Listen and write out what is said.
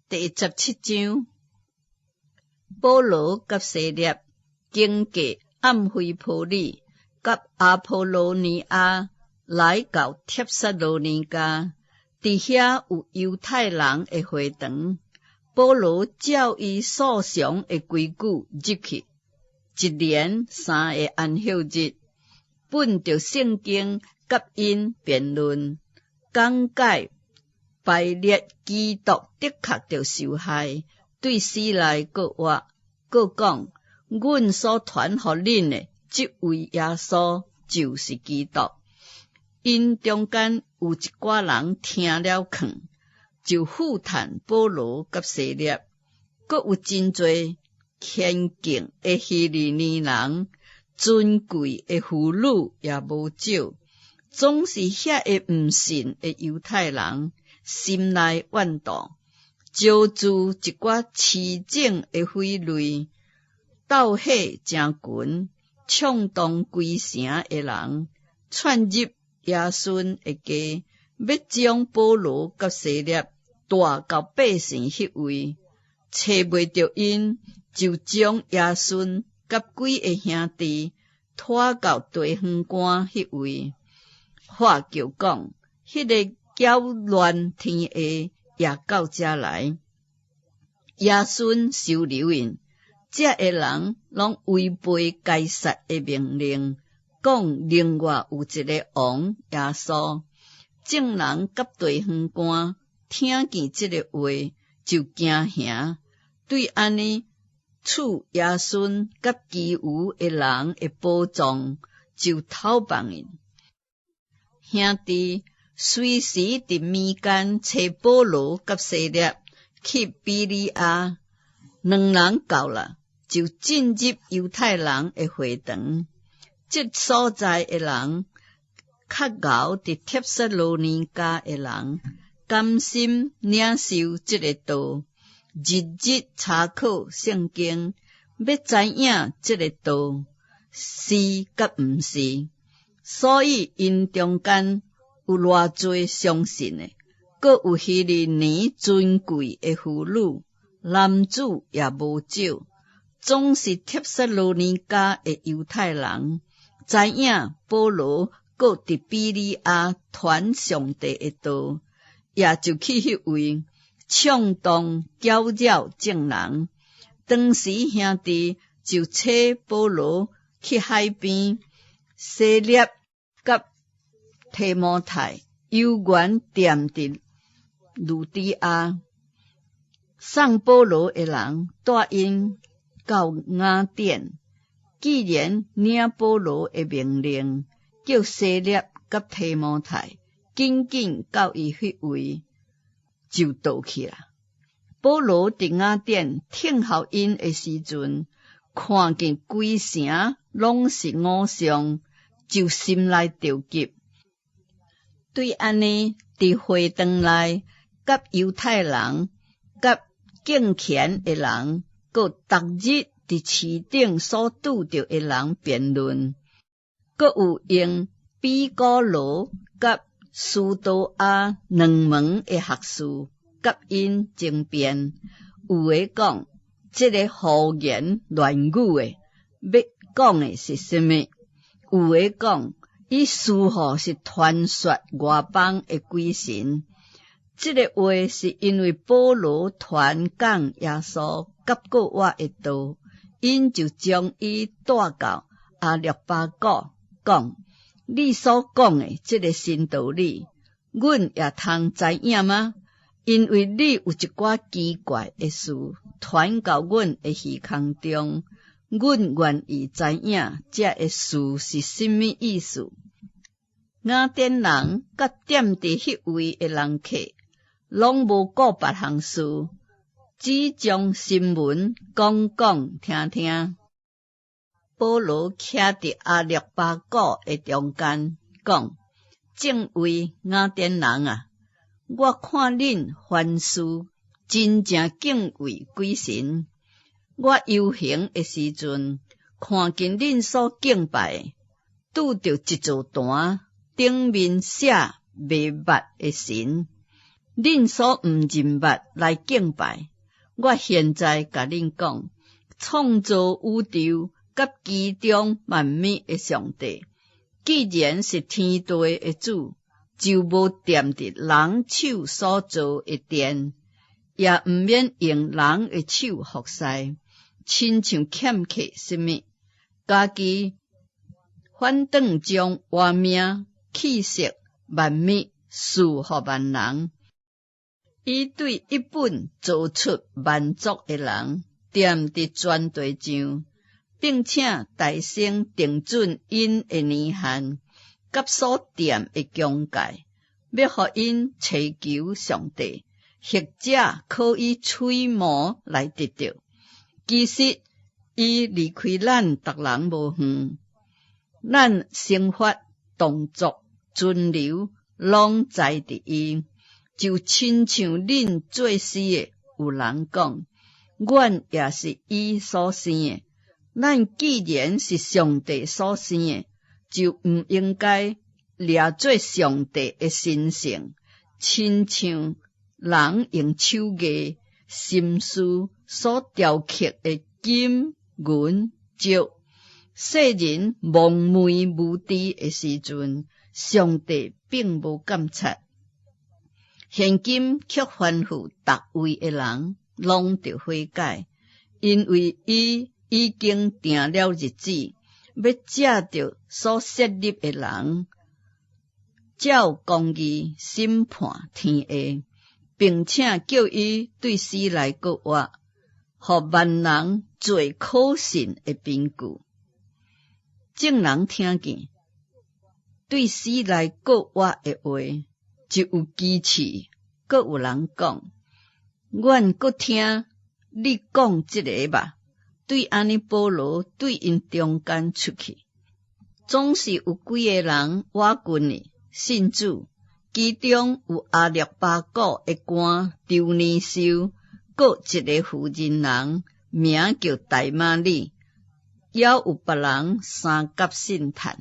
第17章，保羅佮西勒經過暗腓波里佮阿波羅尼亞，來到帖撒羅尼迦，佇遐有猶太人的會堂。保羅照伊素常的規矩入去，一連三个安息日，本著聖經佮𪜶辯論，講解排列基督的確著受害，對死來閣活，閣講：阮所傳予恁的這位耶穌就是基督。𪜶中間有一寡人聽了勸，就試探保羅佮西勒，閣有真濟虔敬的希利尼人，尊貴的婦女也無少，總是遐个毋信的猶太人，心內怨妒，招聚一寡市井的匪類，鬥火成群，衝動規城的人，竄入亞孫的家，欲將保羅佮西勒帶到百姓彼位，揣袂著𪜶，就將亞孫佮幾个兄弟拖到地方官彼位，喊叫講：彼个攪亂天下也到遮來。亞孫收留𪜶，這个人攏違背該撒的命令，講另外有一个王耶穌。眾人佮地方官聽見這个話，就驚嚇，對按呢處亞孫佮其餘的人的寶藏，就偷放𪜶。兄弟隨時佇民間揣保羅佮西勒去比利亞，兩人到啦，就進入猶太人的會堂。這所在的人較𠢕佇帖撒羅尼迦的人，甘心領受這个道，日日查考聖經，欲知影這个道是佮毋是。所以𪜶中間有偌濟相信的，閣有希利尼尊貴的婦女，男子也無少，總是帖撒羅尼迦的猶太人，知影保羅閣佇比利亞傳上帝的道，也就去彼位衝動攪擾眾人。當時兄弟就揣保羅去海邊，西勒佮提摩太猶原踮佇呂底亞，送保羅的人帶𪜶到雅典。既然領保羅的命令，叫西勒佮提摩太緊緊到伊彼位，就倒去啦。保羅佇雅典聽候𪜶的時陣，看見規城攏是偶像，就心內著急。對按呢，佇會堂內，佮猶太人、佮敬虔的人，閣逐日佇市頂所拄著的人辯論，閣有用彼古羅佮斯多亞兩門的學術佮𪜶爭辯。有的講，這个胡言亂語的，欲講的是啥物？有的講，伊似乎是傳說外邦的鬼神。這个話是因為保羅傳講耶穌佮復活的道，𪜶就將伊帶到亞略巴古，講：你所講的這个新道理，阮也通知影嗎？因為你有一寡奇怪的事傳到阮的耳孔中，阮願意知影這个事是啥物意思。雅典人佮踮佇彼位的人客，攏無顧別項事，只將新聞講講聽聽。保羅徛佇亞略巴古的中間，講：眾位雅典人啊，我看恁凡事真正敬畏鬼神。我遊行的時陣，看見恁所敬拜的，拄著一座壇，頂面寫未捌的神。恁所毋認捌來敬拜。我現在共恁講，創造宇宙佮其中萬物的上帝，既然是天地的主，就無踮佇人手所造的殿，也毋免用人的手服侍，親像欠缺啥物，家己反轉將活命、氣息、萬物賜予萬人。伊對一本造出萬族的人，踮佇全地上，並且大聲定準𪜶的年限，佮所定的疆界，欲予𪜶尋求上帝，或者可以揣摩來得著。其實伊離開咱逐人無遠，咱生發、動作、存留，攏在佇伊。就親像恁作詩的有人講，阮也是伊所生的。咱既然是上帝所生的，就毋應該掠做上帝的神聖，親像人用手藝、心思所雕刻的金銀石。世人蒙昧無知的時陣，上帝並無監察。現今卻吩咐逐位的人攏著悔改，因為伊已經定了日子，欲藉著所設立的人，照公義審判天下，並且叫伊對死來復活，予萬人做可信的憑據。眾人聽見對死來復活的話，就有譏刺，閣有人講：阮閣聽你講這个吧。對按呢，保羅對𪜶中間出去，總是有幾个人倚近伊信主，其中有亞略巴古的官丟尼修，閣一个婦人人名叫大馬里，猶有別人三甲信嘆。